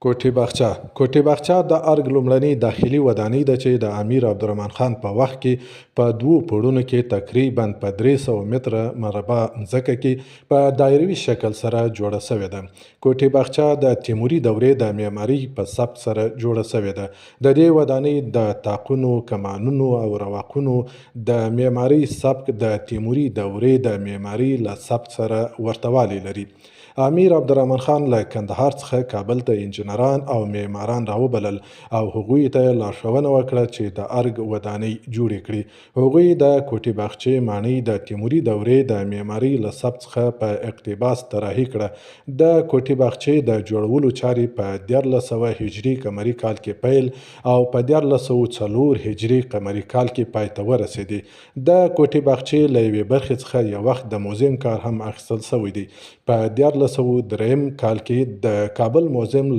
کوټې باغچه: کوټې باغچه د ارګ لومړنۍ داخلي ودانۍ ده چې د امیر عبدالرحمن خان په وخت کې په دوو پوړونو کې تقریباً په 300 متره مربع مځکه کې په دایروي شکل سره جوړه شوې ده. کوټې باغچه د تیموري دورې د معمارۍ په سبک سره جوړه شوې ده. د دې ودانۍ د طاقونو، کمانونو او رواقونو د معمارۍ سبک د تیموري دورې د معمارۍ له سبک سره ورته والی لري. امیر عبدالرحمن خان له کندهار څخه کابل ته انجنیران او معماران راوبلل او هغوی ته یې لارښوونه وکړه چې د ارګ ودانۍ جوړې کړي. هغوی د کوټې باغچې ماڼۍ د تیموري دورې د معمارۍ له سبک څخه په اقتباس طراحي کړه. د کوټې باغچې د جوړولو چارې په 1300 هجري قمري کال کې پیل او په 1304 هجري قمري کال کې پای ته ورسېدې. د کوټې باغچې له یوې برخې څخه یو وخت د موزیم کار هم اخیستل شوی دی. په 1303 کال کې د کابل موزیم له